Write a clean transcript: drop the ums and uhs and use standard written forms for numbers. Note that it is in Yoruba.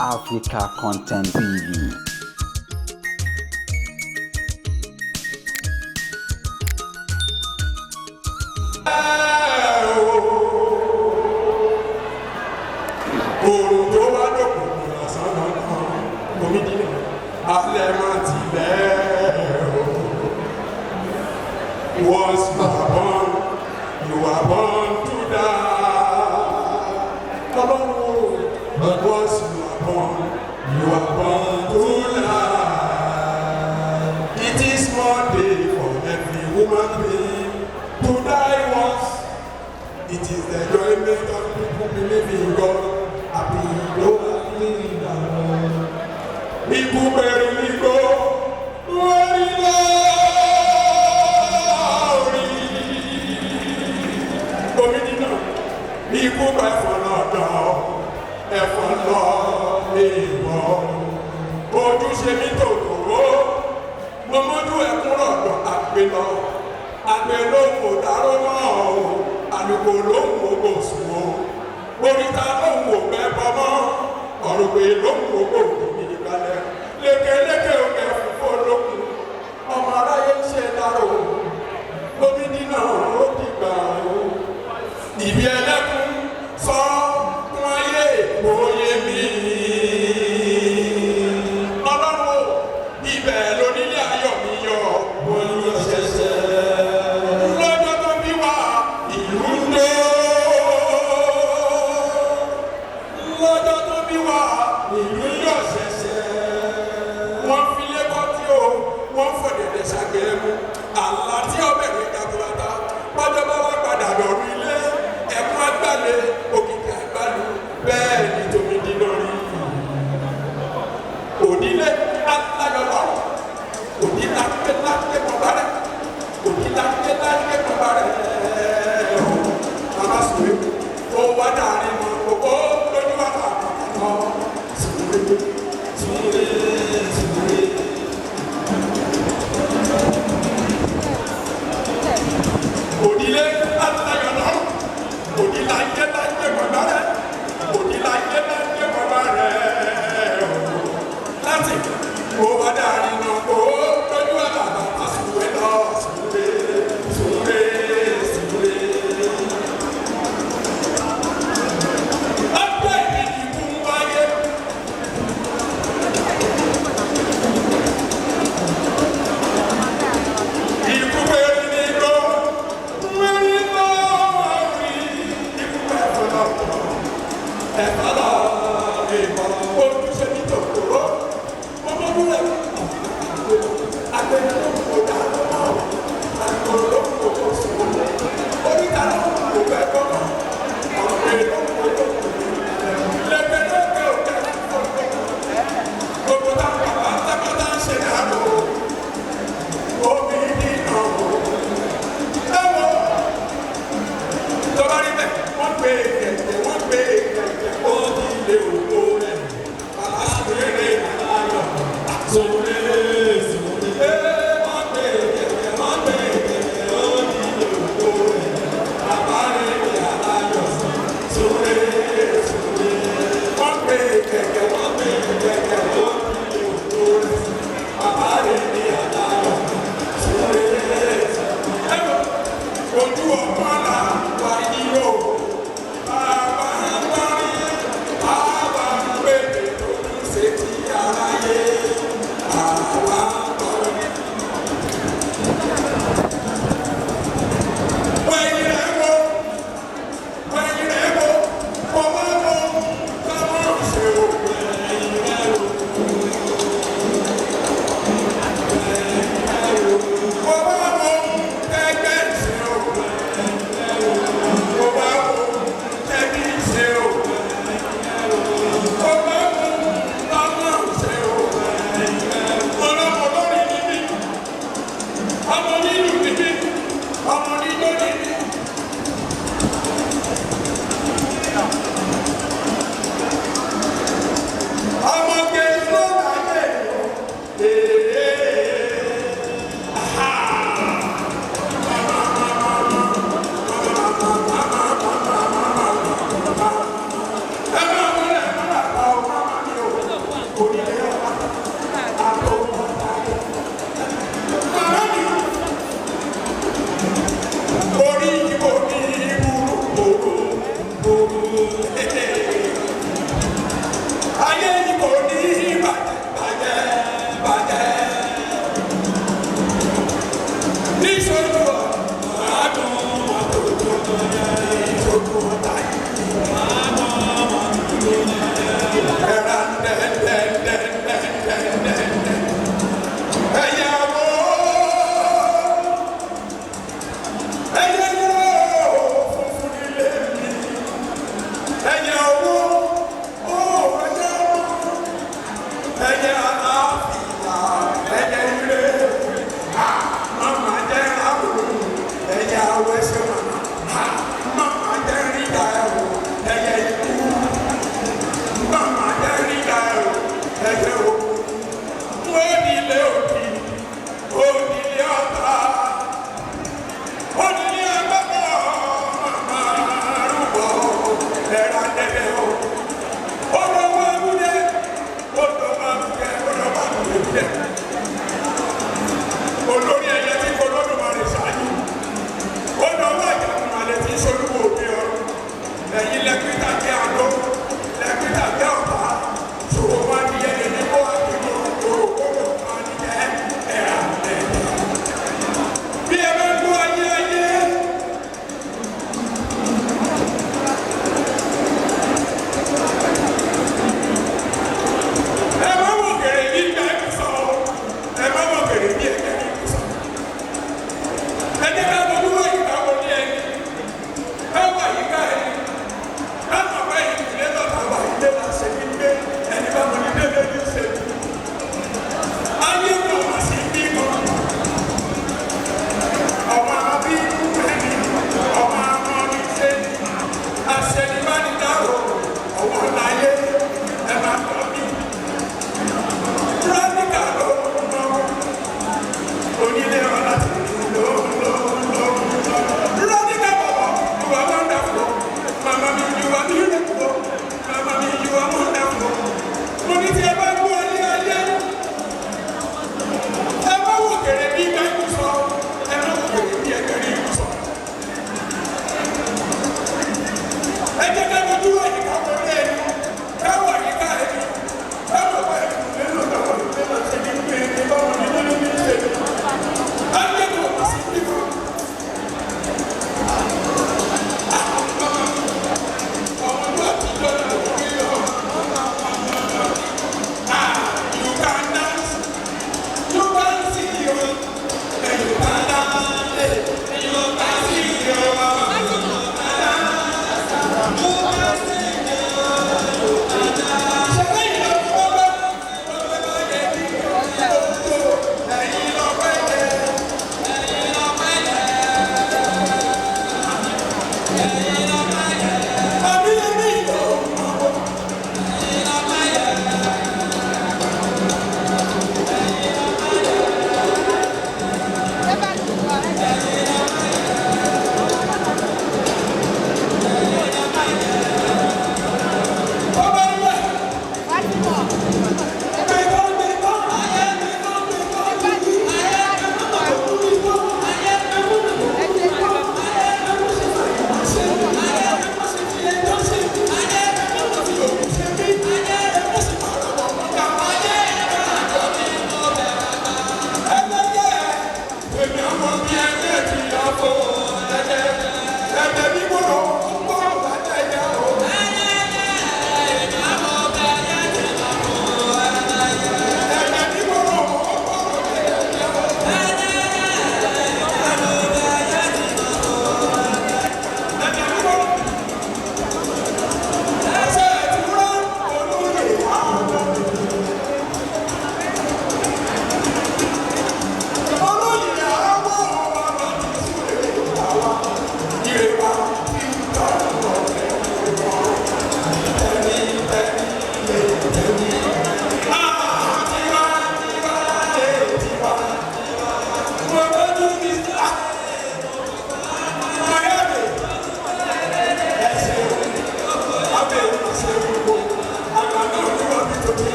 Africa Content TV. Oòrùn tó wá dòkùnkùn lọ́sàn gangan, omi dínà alẹ́ máa ti bẹ́ẹ̀ o. Once you are born, you are born to die. Ọlọ́run o, once you are born, you are born to die. It is one day for every human being to die once. It is the enjoyment of people believing in God. Happy no Ikú pẹ̀lú igbó, wọ́n rí lórí. Omi dínà, ikú pa ẹ̀fọn lọ́dọ̀, ẹ̀fọn lọ lè wọ̀. Ojúṣe mi tòkòwò, mo mójú ẹkún rọ̀dọ̀ àgbẹ̀ lọ. Àgbẹ̀ lóhùn ò dáró mọ́ o, àlùkò lóhùn ò kò sùn o. Oríta lóhùn ò gbẹ bọ́ mọ́, ọ̀rùngbè lóhùn ò kò dùn ní ìgbàlẹ̀. Lékeléké òkè fúnfún olókùn, ọmọ aráyé ń ṣe dárò. Omi dínà ó dìgbà o. Ìbí ẹlẹ́kùn sọ fún ayé òye mi. Ọlọ́run o, ibẹ̀ lónílé ayọ̀ mi yọ, wọ́n yọ ṣẹ̀ṣẹ̀. Lọ́jọ́ tó bí wa, ìlú ń dó. Lọ́jọ́ tó bí wa, ìlú ń yọ̀ ṣẹ̀ṣẹ̀. Wọ́n fi lé kọ́tí o, wọ́n fọ̀dẹ̀dẹ̀ ṣàgbẹ̀ mu. Àlá tí ọbẹ̀